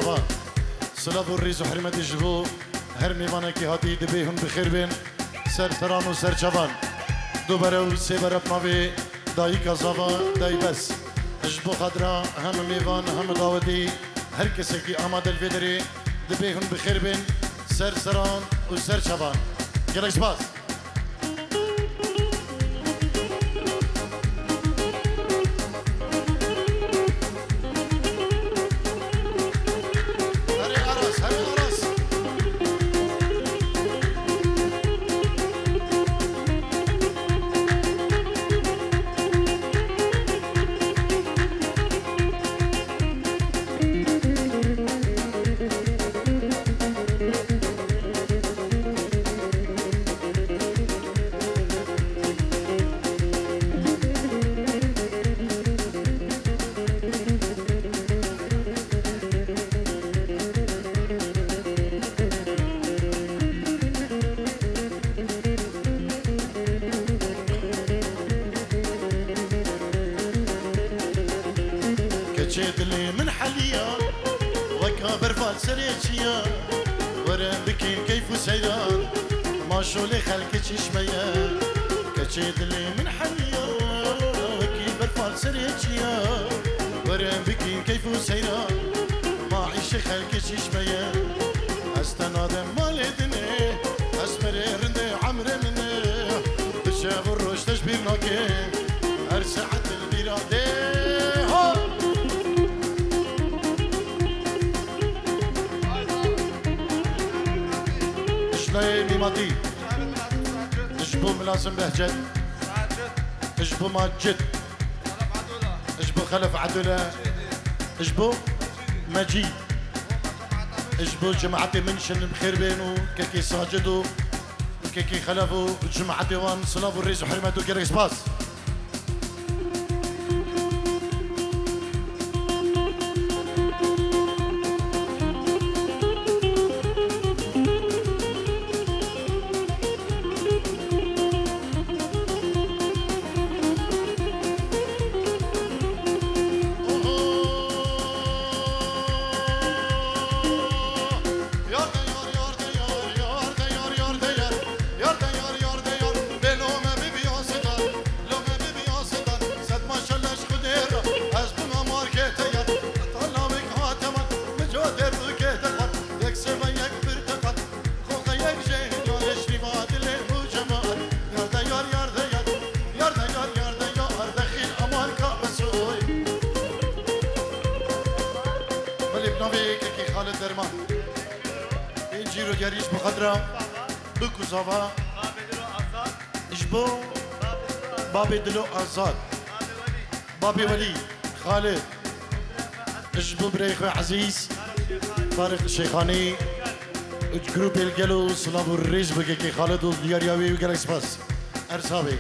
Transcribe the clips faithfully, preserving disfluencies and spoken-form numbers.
Van. Silav û rêz û hurmetê ji bo her mêvanekî hatî, dibê hûn bi xêr bên. Ser seran û ser çavan. Du bere û sê bere bi navê Dayika Zava Daybes. Ji bo xatira hem mêvan hem dawetî her kesekî amade li vê derê, dibê hûn bi xêr bên. Ser seran û ser çavan. Gelek spas. Herê Aras, herê Aras. Keçê dilê min heliya, weka berfa li serê çiya. Were bikin keyf û seyran, ma şolê xelkê çişme ye. Keçê dilê min heliya, wekî berfa li serê çiya. Were bikin keyf û seyran, ma îşê xelkê çişme ye. Ez te nadim malê dinê, ez merê rindê emrê min e. Bi şev û roj te ji bîr nake, her saet li bîra dê. Ha! Ji layê mîmatî, ji bo Milazim Behcet, ji bo Macid, ji bo Xelef Edule, ji bo Mecî, ji bo cemaetê min şin bi xêr bên û kekê Sacid û kekê Xelef û cemaetê wan silav û rêz û hurmet û gelek spas. Yar de yar, yar de yar, yar de yar, yar de yar. Yar de yar, yar de yar, bê lome bibiya sidan, lome bibiya sidan. Sed maşallah ji Xwedê re, ez bûna markê te yar. Tala wek hate man, mica derdikê te xwar. Yek sêva yek birteqal, xoxe yek jê, yarê şîva dilê û cemaat. Yar de yar, yar de yar, yar de yar, yar de yar, dexîl aman ka besoy. Belê bi navê kekê Xalid Derman. Ê cîro gerî ji bo xatira Biku Zava. Ji bo babê Dilo Azad. Babê Welî. Xalid. Ji bo birayê xwe ezîz Tarîq Şêxanî. Grûpê li gelo silav û rêz bike kê Xalid û diyariya wê û gelek spas. Ersa bê.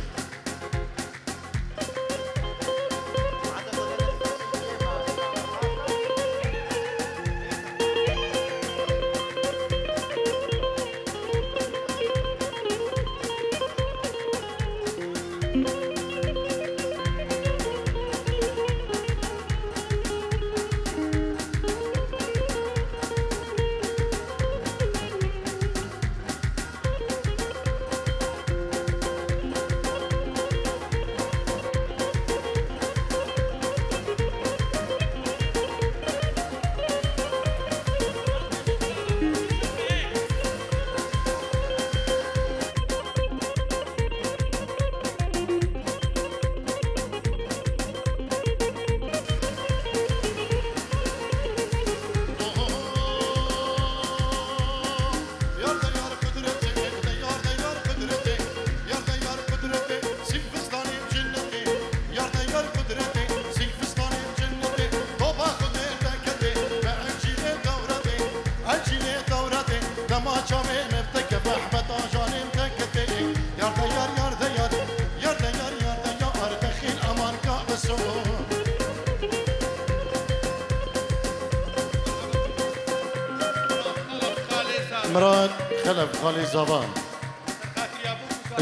Yar de yar kudretê, de yar de yar kudretê, yar de yar kudretê, sîng fistanê cennetê, yar de yar kudretê, sîng fistanê cennetê, toba Xwedê te ketê, me encîlê dewretê, encîlê dewretê, dema çavê me bi te keve, Ehmed Ajanê te ketê, yar de yar, yar de yar, yar de yar, yar de yar, dexîl aman ka beso. Mirad Xelef, Xalê Zava.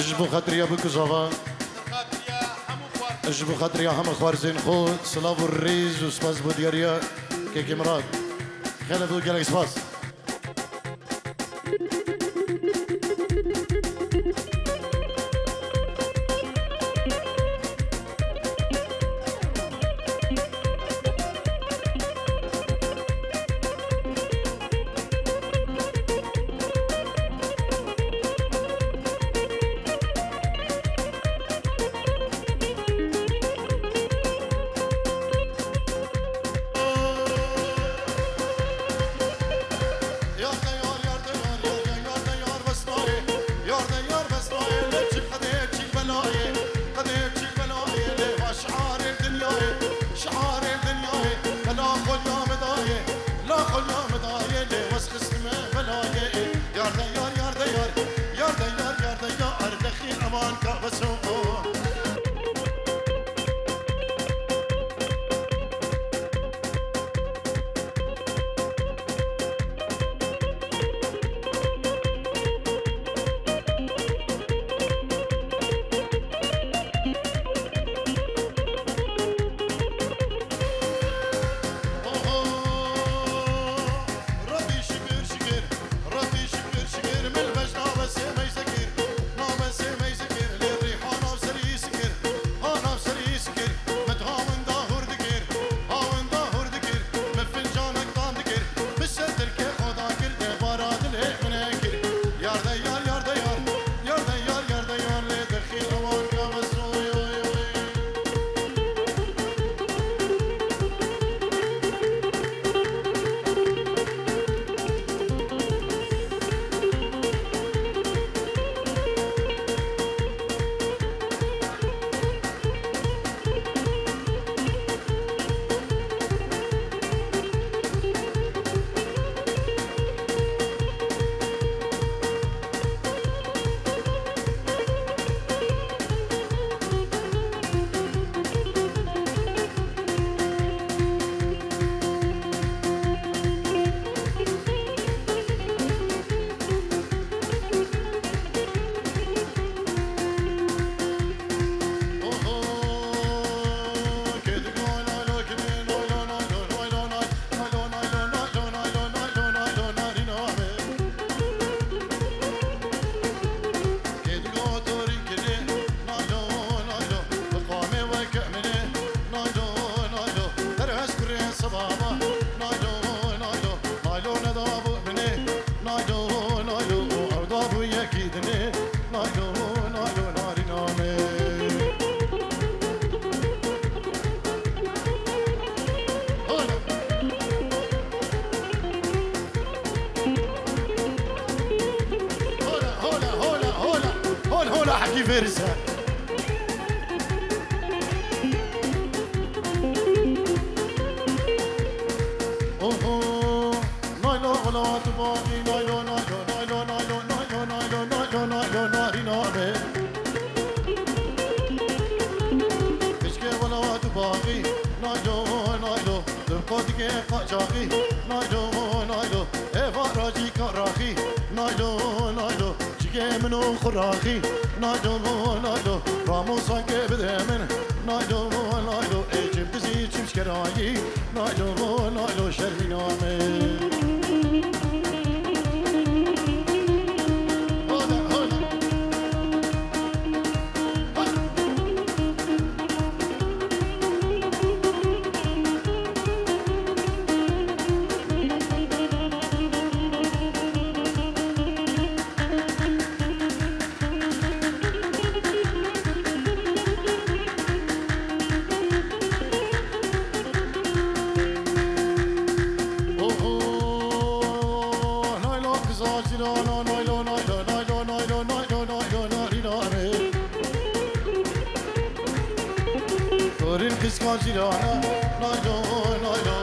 Ji bo xatiriya Biku Zava. Ji bo xatiriya hemû xwarzên xwe, silav û rêz û spas bo diyariya kekê Mirad. Gelek, gelek spas. Yar de yar, yar de yar, yar de yar, yar de yar bes nayê. Yar de yar bes nayê, lê çi qedê çi belayê. Qedê çi belayê, lê va şiarê dinyayê. Şiarê dinyayê, la xolya min dayê. La xolya min dayê, lê wes xistime belayê. Yar de yar, yar de yar, yar de yar, yar de yar, dexî eman ka bes o. Oho! Rebî şikir, şikir, Rebî şikir, şikir, min beş nabesê meyze kir, nabesê meyze kir, lê rîha nav serî sikir, ha nav serî sikir, min hawinda hûr dikir, hawinda hûr dikir, min fincanek tam dikir, bi ser tirkê xwe da kir, debara dilê min e kir. Yar de yar, yar de yar, yar de yar, yar de yar, lê dexî ewan ka bes oy, oy, oy. Hola, hola, hola, hola. Hol, hola, hekî vêrî se. Oho. Naylo, hola, tu baqî, naylo, naylo, naylo, naylo, naylo, naylo, naylo, naylo, narîna be. Pişkê wela tu baqî, naylo, naylo. Dibqo dike qaçaxî, naylo, naylo. Eva racî karaxî, naylo, naylo. Çike min û xuraxî, naylo, naylo. Ramosan ke bide min, naylo, naylo. Ê çim dizî çim şkerayî, naylo, naylo. Şermîna min. Hola, hola. Oho, naylo kıza cirana, naylo, naylo, naylo, naylo, naylo, naylo, narîna re. Torîn qîska cîrana, naylo, naylo.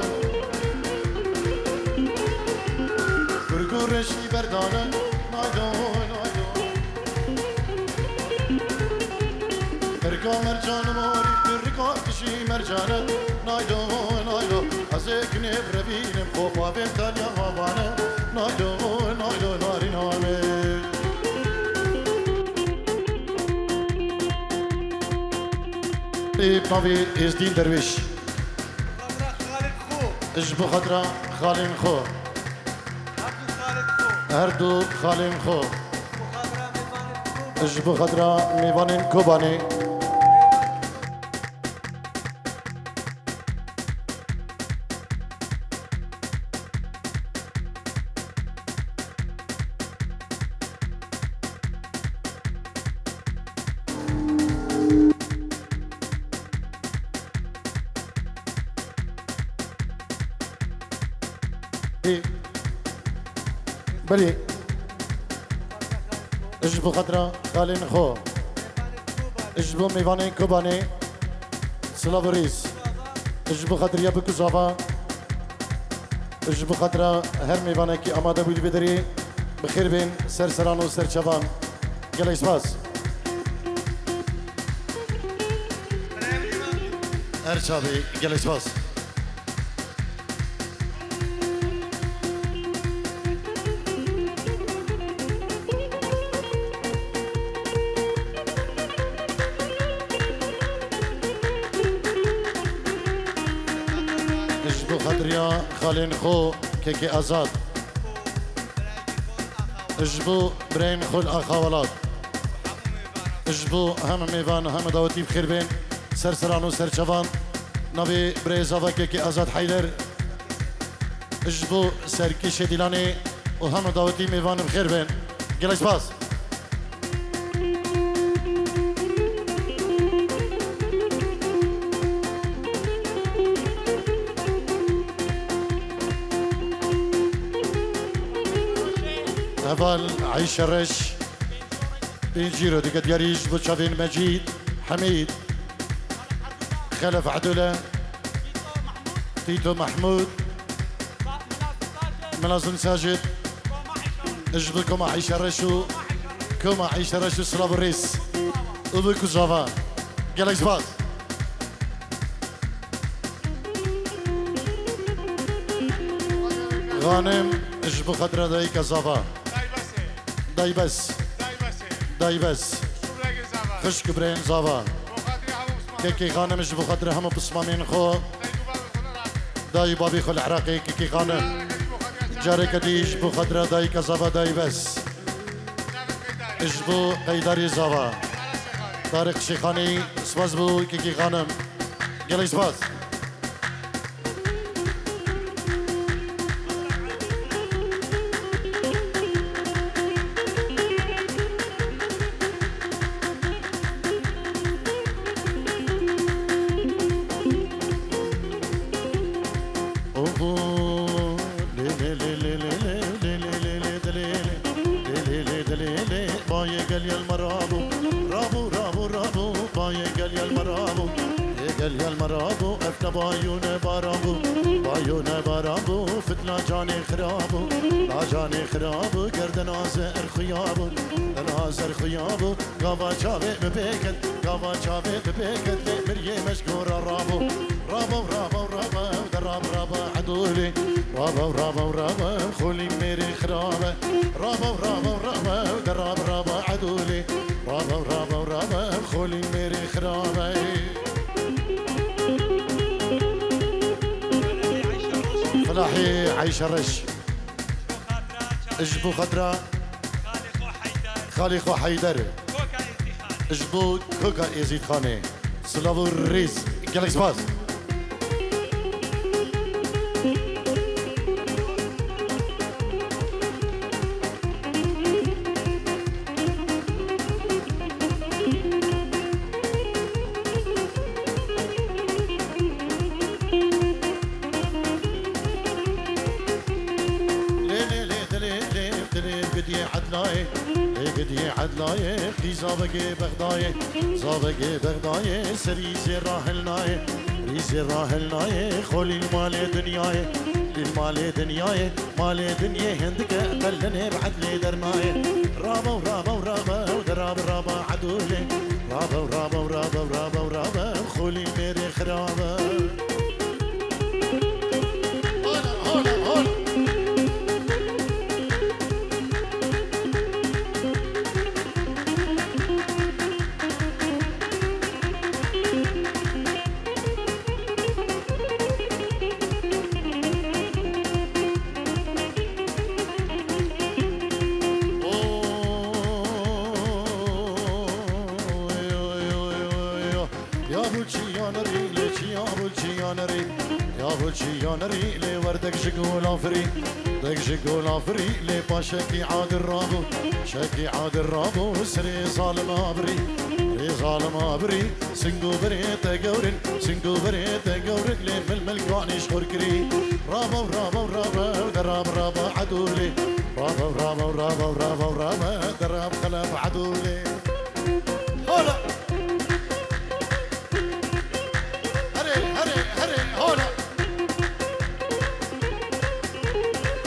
Kurg û reşî berdane, naylo, naylo. Qirka mercan morî, qirka kişî mercane, naylo, naylo. Ez ê ginê birevînim, xo bavên tanya mavane, naylo, naylo, narîna me. Ê, navê Êzdîn Derwêş. Xatir xo. Ji bo xatira xalên xwe. Her du xalên xwe. Ji bo xatira mêvanên Kobanê. Ê, belê. Ji bo xatira xalên xwe. Ji bo mêvanên Kobanê. Silav û rêz. Ji bo xatiriya bik û zava. Ji bo xatira her mêvanekî amade bû li vê derê. Bi xêr bên ser seran û ser çavan. Gelek spas. Her çavê gelek spas. Ji bo xatiriya xalên xwe kekê Azad. Ji bo birayên xwe li Axa Welat. Ji bo heme mêvan, heme dawetî bi xêr bên, ser seran û ser çavan. Navê birayê zava kekê Azad Heyder. Ji bo serkêşê Dîlanê û heme dawetî mêvan bi xêr bên. Gelek spas. Heval Eyşe Reş, pêncî ro dike diyarî ji bo çavên Mecîd, Hemîd, Xelef Edule, Tîto Mehmûd, Milazim Sacid, ji bo koma Eyşe Reş û koma Eyşe Reş û silav û rêz û bi ku zava. Gelek spas. Xanim ji bo xatira dayika zava. Daybes. Daybes. Xişk û birayên zava. Kekê xanim ji bo xatira hemû pismamên xwe. Dayî babî xwe li Iraqê kekê xanim. Careke dî ji bo xatira dayika zava Daybes. Ji bo qeydarî zava. Tariq Şêxanî, spas bo kekî xanim. Gelek spas. Oho, lê, lê, lê, dilê, lê, lê, dilê, lê. Bayê gel yel me rabo, rabo, rabo, rabo. Bayê gel yel me rabo, yê gel yel me rabo. Ev ne bayû ne baran bû, bayû ne baran bû. Fitna canê xirabo, la canê xirabo. Ger denaze er xuya bû, denaze er xuya bû. Gava çavê bi bêket, gava çavê bi bêket. Lê miriyê me ji gora rabo. Rabo, rabo, rabo, de rab, rabo, edolê. Rabo, rabo, rabo, xolî mêrê xirabe. Rabo, rabo, rabo, de rab, rabo, edolê. Rabo, rabo, rabo, xolî mêrê xirabe. Filahê Eyşe Reş. Ji bo xatira xalê xwe Heyder. Ji bo koka Êzîdxanê. Silav û rêz. Gelek spas. Lê, lê, lê, dilê, lê, dilê, gidiyê Edlayê, lê, gidiyê Edlayê, qîza vegê Bexdayê, zavegê Bexdayê, serî zê rahilnayê, rîzê rahilnayê, xolî li malê dinyayê, lî li malê dinyayê, malê dinyê hindike, qelinê bi Edlê dernayê. Rabew, rabew, rabew, de rabe, rabe, Edolê. Rabew, rabew, rabew, rabew, rabew, xolî mêrê xirabe. Ya bu çiyan rî lê wer dek ji gola firî, dek ji gola firî lê paşekî adir rabû, şekî adir rabû, sirê zalim abirî, rê zalim abirî, singo birê te gewrin, singo birê te gewrin lê mil mil kanî ji xur kirî. Rabew, rabew, rabew, de rab, rabe edûlê. Rabew, rabew, rabew, rabew, rabe, de rab xelef edûlê. Hala! Herê, herê, herê, hala!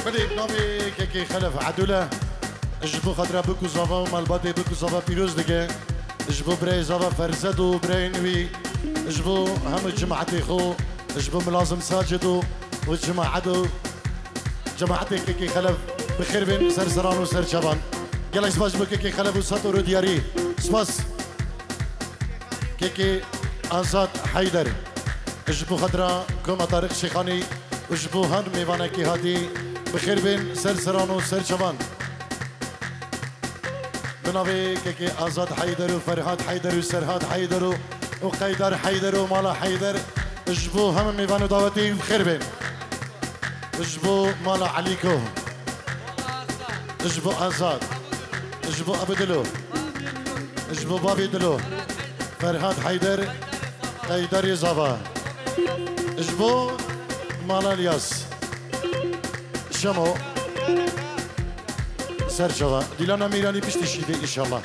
Belê, navê kekê Xelef Edûl e. Ji bo xatira bik û zava û malbatê bik û zava pîroz dike. Ji bo birayê zava Ferzet û birayên wî. Ji bo hemû cemaetê xwe. Ji bo Milazim Sacid û, û cemaet û cemaetê kekê Xelef bi xêr bên ser seran û ser çavan. Gelek spas ji bo kekê Xelef û Sator û Diyarî. Spas. Kekê Azad Heyder, ji bo xatira Koma Tariq Şêxanî û ji bo her mêvanekî hatî, bi xêr bên ser seran û ser çavan. Bi navê kekê Azad Heyder û Ferhad Heyder û Serhad Heyder û, û Qeydar Heyder û mala Heyder, ji bo hemû mêvan û dawetî bi xêr bên. Ji bo mala Elîko. Ji bo Azad. Ji bo Abu Dilo. Ji bo Babê Dilo. Ferhad Heyder. Qeyderê Zava. Ji bo mala Lyas. Şemo. Serçava. Dîlana Mîranî piştî şîvê înşallah.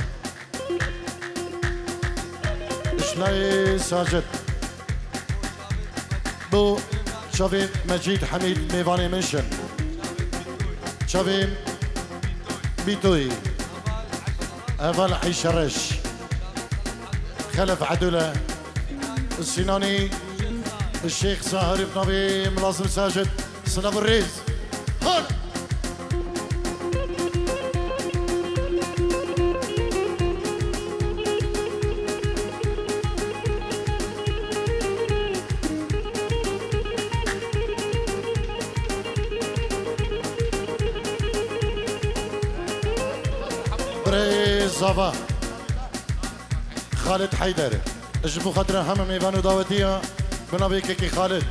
Şinayê Sacid. Bo çavê Mecîd Hemîd mêvanê min şin. Çavê Bîtoyî. Heval Eyşereş. Xelef Edûle. Sînanî. Şêx Sahir bi navê Milazim Sacid. Silav û rêz. Hol! Birê Zava. Xalid Heyder. Ji bo xatira heme mêvan û dawetiya bi navê Kekê Xalid.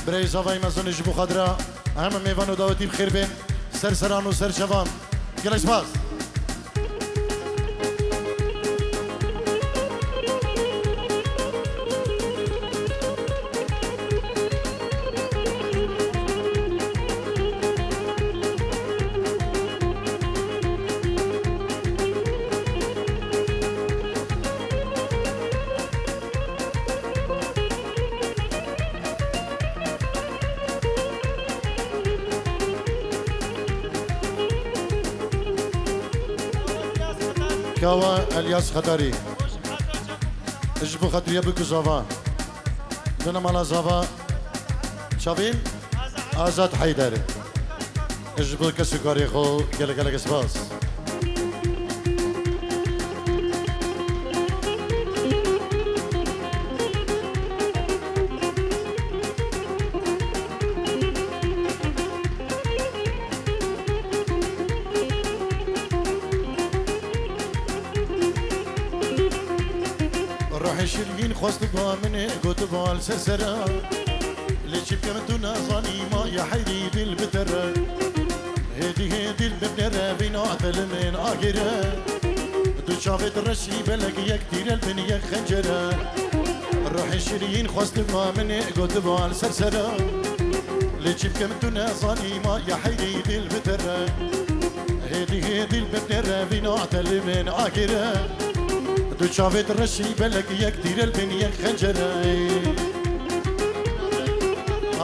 Birê Zavayê mezin ji bo xatira heme mêvan û dawetî bi xêr bên. Ser seran û ser çavan. Gelek spas. Kawa Elyas Xetarî. Ji bo xatirî bik û zava. Dina mala zava. Çavîn? Azad Heyder. Ji bo kes û karê xwe gelek gelek spas. Ruhê şirîn xwestiba min ê gotiba li ser sera. Lê çi bikim tu nezanî ma ya heyrî dil bi te re. Hêdî hêdî li binêre vîna te li min agêre. Du çavêt reşî belek yek tîre li bin yek xencere. Ruhê şirîn xwestiba min ê gotiba li ser sera. Lê çi bikim tu nezanî ma ya heyrî dil bi te re. Hêdî hêdî li binêre vîna te li min agêre. Du çavêt reşî belek yek tîre li bin yek xencere.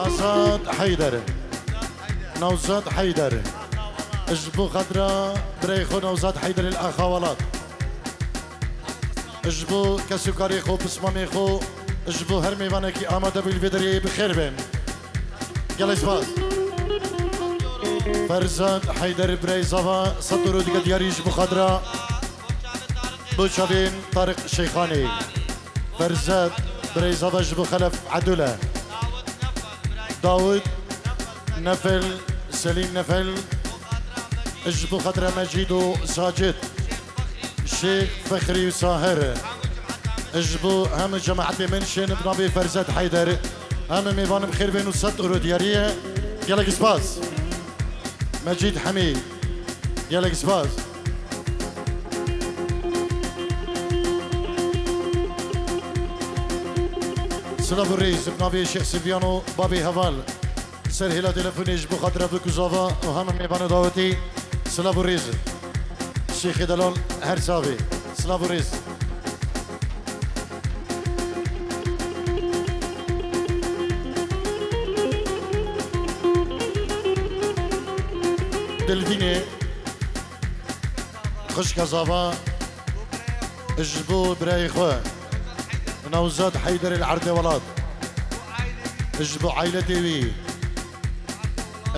Azad Heyder. Newzad Heyder. Ji bo xatira birayê xwe Newzad Heyder li Axa Welat. Ji bo kes û karê xwe, pismamê xwe, ji bo her mêvanekî amade bû li vê derê bi xêr bên. Gelek spas. Ferzad Heyder birayê zava, sed euro dike diyarî ji bo xatira bo çavên Tariq Şeyxanê. Ferzad birayê zava ji bo Xelef Edûle. Dawud Nefel, Selîm Nefel, ji bo xatira Mecîd û Sacid, Şêx Fexrî û Sahir, ji bo hemû cemaetê min şên bi navê Ferzad Heyder, Em ê mêvanim xêr bên û sed euro diyarî ye. Gelek spas. Mecîd Hemî. Gelek spas. Silav û rêz, bi navê Şêx Silviyano, babê heval. Ser hêla telefonê ji bo xatira Bik û Zava û hemî mêvan û dawetî silav û rêz. Şêxê delal her çavê. Silav û rêz. Dilvînê, xwişka Zava, ji bo birayê xwe, Newzad Heyder el Erdê Welat, ji bo ailetê wî,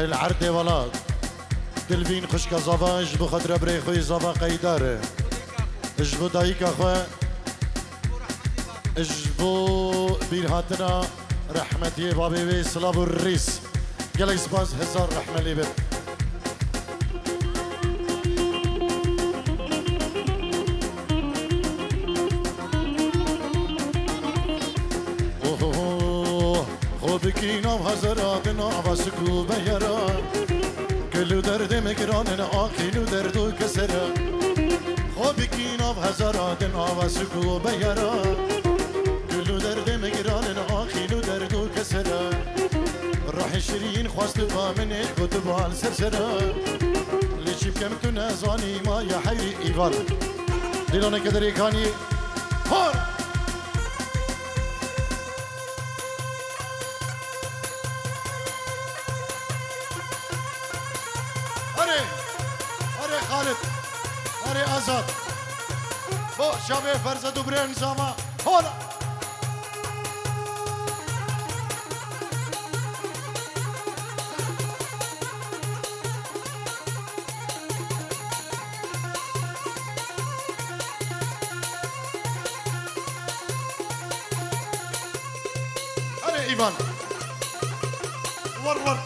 el Erdê Welat, Dilvîn xwişka Zava, ji bo xatira birayê xwe yê Zava Qeydar, ji bo dayika xwe, ji bo bîrhatina rehmetiyê babê wê, silav û rîs. Gelek spas, hezar rehme lê be. Oho, xwe bikî nav hezara, di nava sik û beyara. Kil û derdê me giran in, aqîl û derd û kesera. Xwe bikî nav hezara, di nava sik û beyara. Kil û derdê me giran in, aqîl û derd û kesera. Ruhê şirîn xwestiba min ê gotiba li ser sera. Lê çi bikem tu nezanî ma ya heyrî îvan. Dîlaneke derê kanî. Hor! Erê! Erê Xalid! Erê Azad! Bo çavê Ferzed û birên Zava. Hola! Erê Îvan. War war.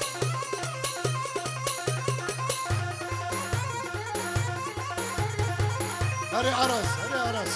Erê Aras, erê Aras.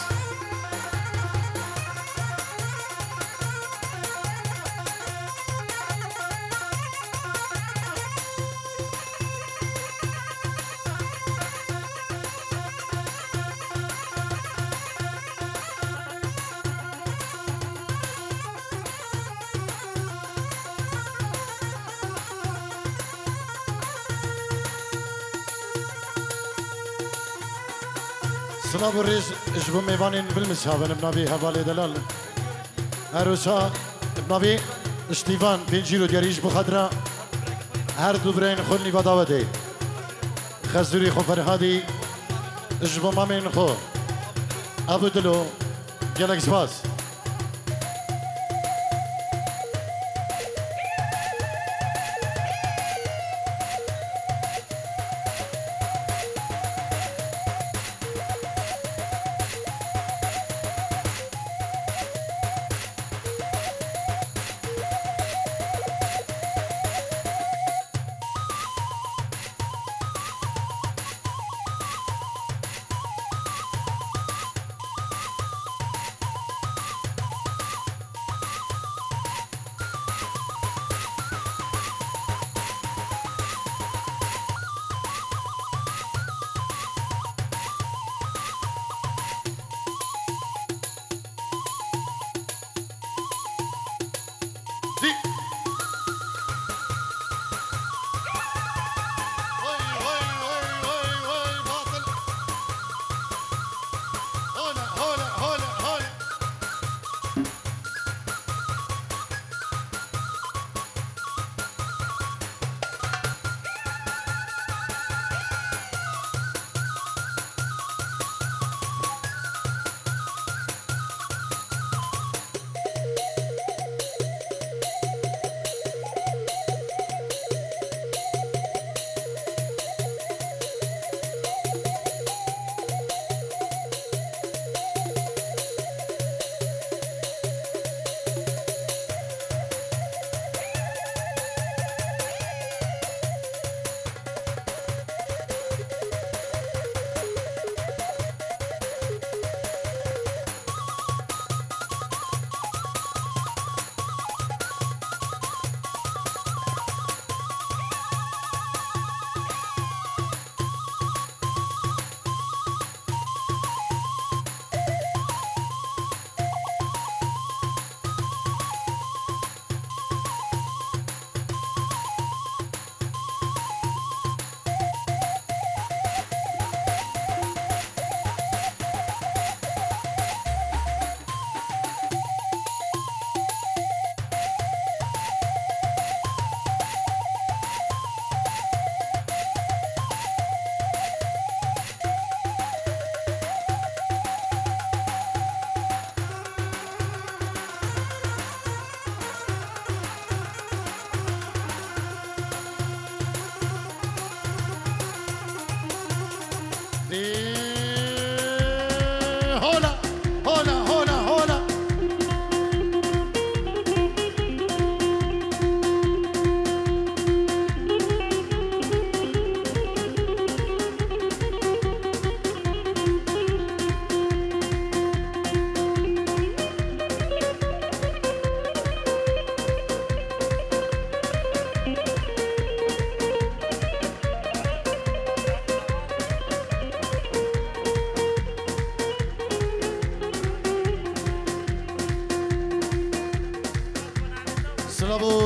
Silav û rêz ji bo mêvanên bilmis havin bi navê hevalê delal. Her wisa bi navê Stîvan pêncî ro diyarî ji bo xatira her du birayên xwe nîva dawetê. Xezûrî xwe Ferhadî ji bo mamên xwe. Ebu Dilo, gelek spas.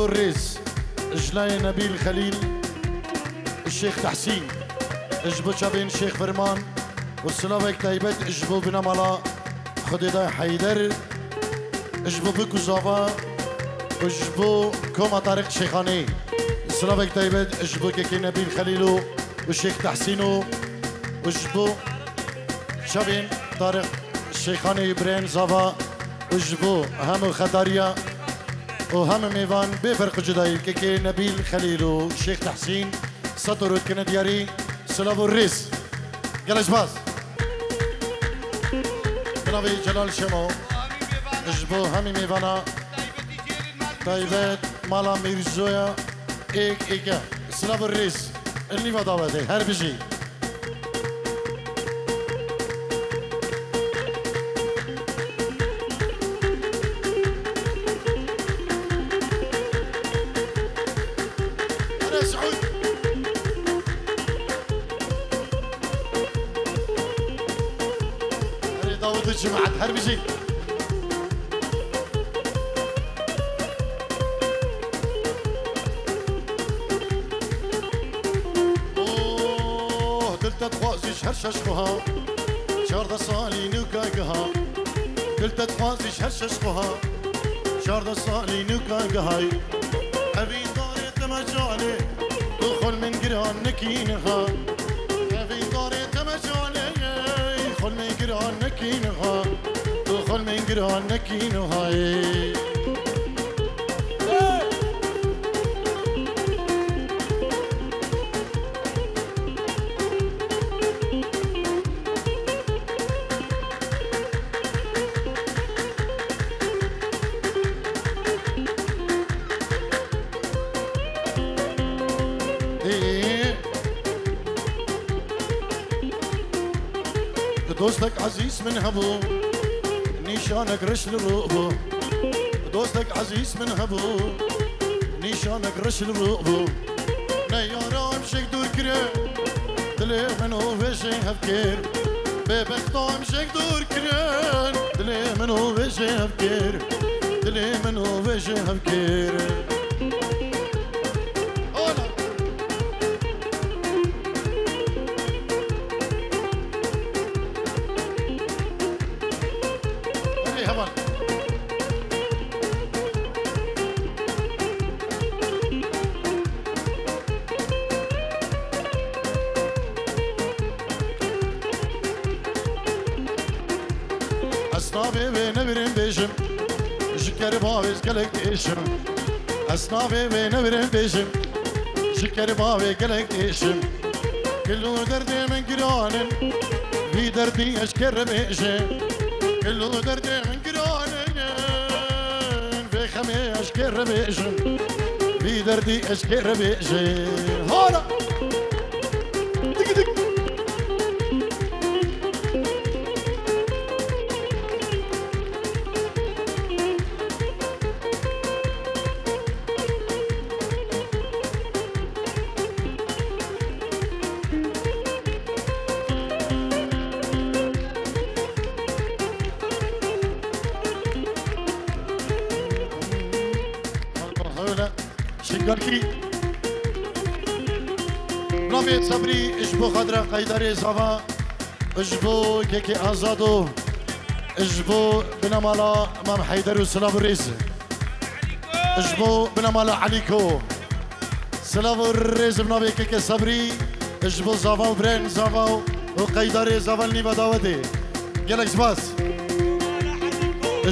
Rêz ji layê Nebîl Xelîl, Şêx Tehsîn, ji bo çavên Şêx Ferman û silavek taybet ji bo binemala Xwedêday Heyder, ji bo bik û zava û ji bo koma Tariq Şêxanê. Silavek taybet ji bo kekê Nebîl Xelîl û, û Şêx Tehsîn û, û ji bo çavên Tariq Şêxanê, birên zava û ji bo hemû xedariya û hemû mêvan bê ferq û cudayî, kekê Nebîl Xelîl û Şêx Tehsîn, Sat û rût dikine diyarî, silav û rêz. Gelek spas. Bi navê Celal Şemo, ji bo hemî mêvana taybet mala Mîrzoya êk êke. Silav û rêz. Li nîva dawetê. Her bijî. Erê Siûd. Erê Dawid û cimat, her bijî. Oh, dil te dixwazî ji her şeş xweha, çardeh salî nûka giha. Dil te dixwazî ji her şeş xweha, çardeh salî nûka gihayî. Evîn darê te mecalê, tu xol min giran nekî niha. Evîn darê te mecalê, xol min giran nekî niha. Tu xol min giran nekî niha. Dostek ezîz min hebû, nîşanek reş li rû bû. Dostek ezîz min hebû, nîşanek reş li rû bû. Ne yara em jêk dûr kirin, dilê min û vê jê hev kir. Bêbexta em jêk dûr kirin, dilê min û vê jê hev kir. Dilê min û vê jê hev kir. Ola! Erê heval. Ez navê wê nebirin bêjim, ji kerê bavê ez gelek diêşim. Ez navê wê nebirin bêjim, ji kerê bavê gelek diêşim. Kilo derdê min giran in, vî derdî ez kê re bêjim. Kilo derdê min giran in, vê xemê ez kê re bêjim. Vî derdî ez kê re bêjim. Hara! Dik dik! Şingalkî. Navê Sebrî ji bo xatir Qeydarê Zava, ji bo Kekê Azado, ji bo binemala Mam Heyder û silav û rêz. Ji bo binemala Elîko. Silav û rêz bi navê Kekê Sebrî, ji bo Zava û birên Zava û Qeydarê Zava li nîva dawetê. Gelek spas.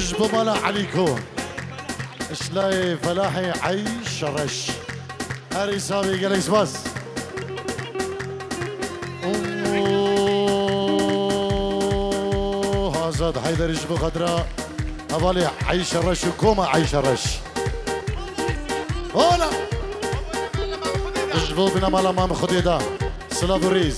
Ji bo mala Elîko. Ji layê Felahê Eyşereş. Her îsabê gelek spas. Oh, Azad Heyder ji bo xatira hevalê Eyşereş û koma Eyşereş. Hola! Ji bo binemala Mam Xwedê da. Silav û rêz.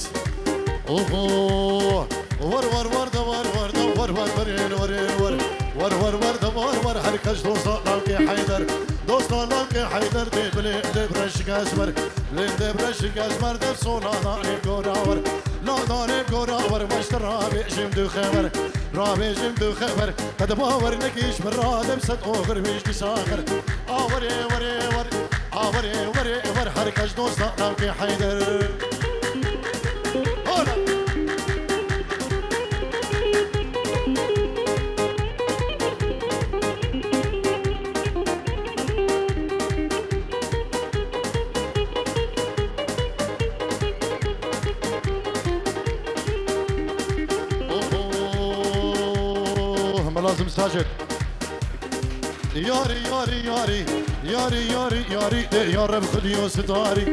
Oho! War, war, war da, war, war da, war, war, warên, warên, war. War, war, war da, war, war, her kes dosta lavkê Heyder. Dosta lavkê Heyder dê bilê, dê bireşik esmer. Lê dê bireşik esmer dê sona da ê gora war. La da ê gora war, baştira bêjim du xeber. Rabêjim tu xeber, qed bawer nekî ji min radem sed oxir wî ji dîsa xir. A werê, werê, wer, a werê, werê, wer, her kes dosta navkê Heyder. Hola! Oh, Melazim Sacid. Yarî, yarî, yarî, yarî, yarî, yarî, de ya Reb Xwedî yo sitarî.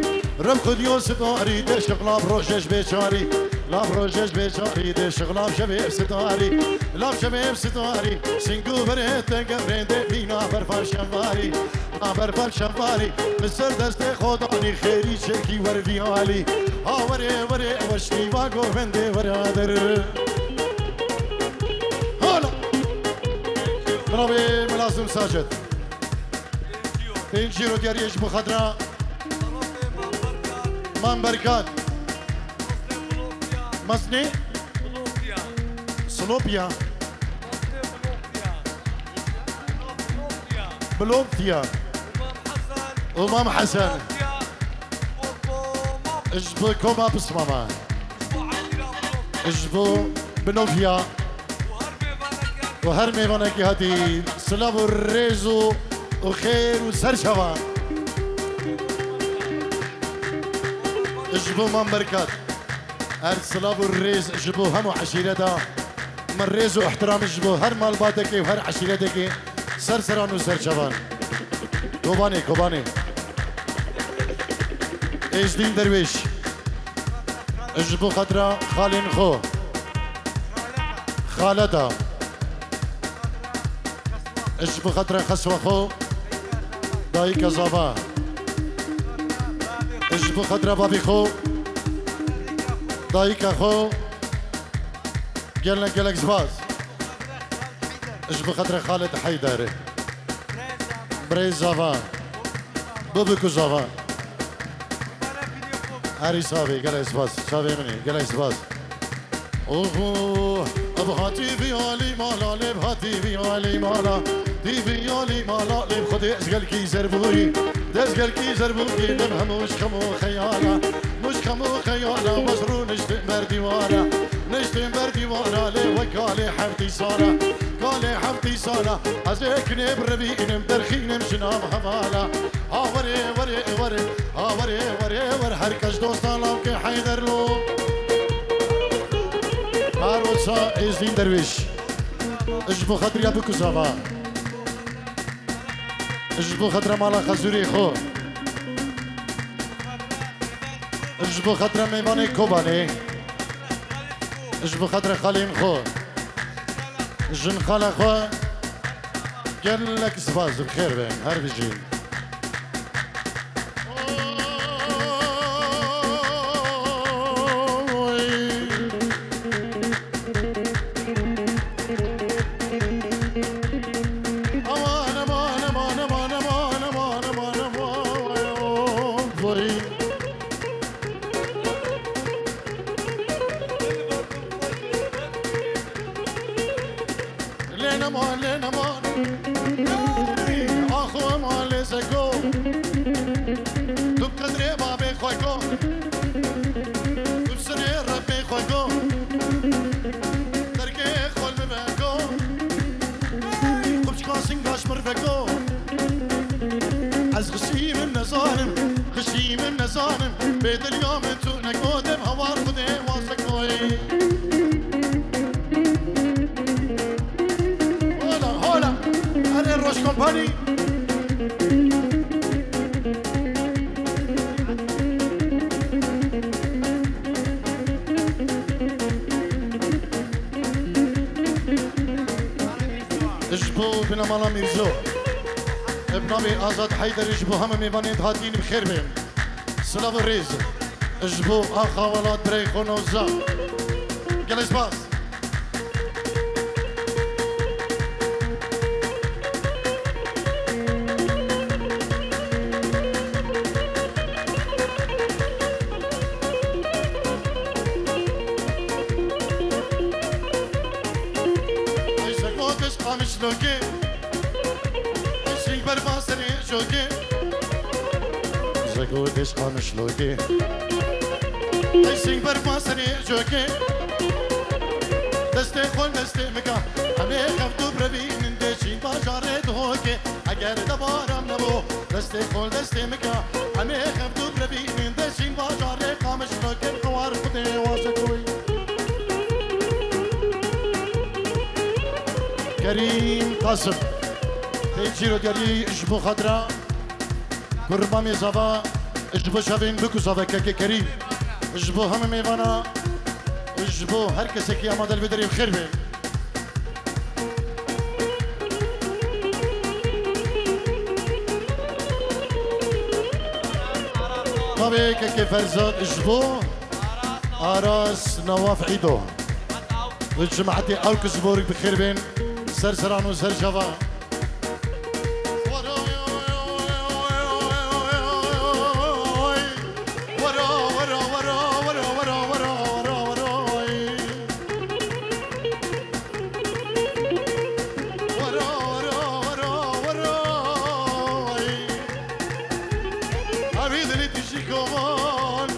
Reb Xwedî yo sitarî, de şixlab rojej bêçarî. Lab rojej bêçarî, de şixlab şevê sitarî. Lab şevê sitarî, singû berê te gevrên de mîna berfar şevarî. A berfar şevarî, li ser destê xwe danî xêrî çekî wer vî alî. Ha werê, werê, weştî va govendê were der. Hala! Binavê Melazim Sacid. Pêncî ro diyariyê ji bo xetra Mam Berkan. Mesnê? Slopya. Bilopya. Umam Hesen. Ji bo koma pismama. Ji bo Binofya. Û her mêvanekî hatî silav û rêz û, û xêr û serçava. Ji bo Mam Berkat. Her silav û rêz ji bo hemû eşîreta. Min rêz û ihtiram ji bo her malbatekê û her eşîretekê ser seran û serçavan. Kobanê, Kobanê. Êzdîn Derwêş. Ji bo xetra xalên xwe. Xaleta. Ji bo xetra xeswa xwe. Dayika zava. Ji bo xetra babî xwe. Dayika xwe. Gelek gelek spas. Ji bo xetra Xalid Heyder. Birêz zava. Bibiku zava. Herî savê, gelek spas. Savê min ê, gelek spas. Oho, ev hatî vî alî mala, lê ev hatî vî alî mala. Tî vî alî mala, lê xwedê ez gelkî zer bûyî. Dez gelkî zer bûyî, lê hemû ji xemo xeyala. Mû ji xemo xeyala, wez rû niştin ber dîwara. Niştin ber dîwara, lê wek kalê heftî sala. Kalê heftî sala, ez ê kinê birevînim, derxînim ji nav hevala. Ha werê, werê, werê. Ha werê, werê, wer her kes dosta lawkê Heyder lo. Her wisa Êzdîn Derwêş. Ji bo xatir ya biku zava. Ji bo xatira mala Xezûrê xwe. Ji bo xatira mêvanê Kobanê. Ji bo xatira xalên xwe. Jin xala xwe. Gelek spas, bi xêr bin, her bijîn. Lê nema, lê nema. Axo ema lê zeko. Tu qedrê babê xwe ko. Tu sinê rebê xwe ko. Dergê xwe li veko. Qubçka singaş mir veko. Ez xişî min nezanim, xişî min nezanim. Bê diliya min tu neko dem hawar xudê wazekoyê. Hola, hola. Erê Roj Kompanî. Ji bo binamala Mîrzo. Bi navê Azad Heyderî ji bo hemû mêvanên hatîn bi xêr bên. Silav û rêz. Ji bo axa welat birey xwe noza. Gelek spas. Qamişlokê, eşîng berva serê jokê. Zeko dêş Qamişlokê, eşîng berva serê jokê. Destê xol destê mika, em ê xev du birevînin dê çîn bajarê dihokê. Eger debaram nebû, destê xol destê mika, em ê xev du birevînin dê çîn bajarê Qamişlokê. Xewar Xwedê waze koy. Kerîm Qasim. Tê çîrogerî ji bo xatira Kurmamê Zava, ji bo çavên bik û zava kekê Kerîm, ji bo hemî mêvana û ji bo her kesekî amade li vê derê bi xêr be. Navê kekê Ferzad ji bo Aras Nawaf Îdo. Li cemaetê ew ku ji bo rik bi xêr bên, ser seran û ser çava. Evî dilê tijî kovan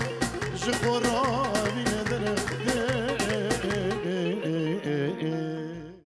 ji xwe re.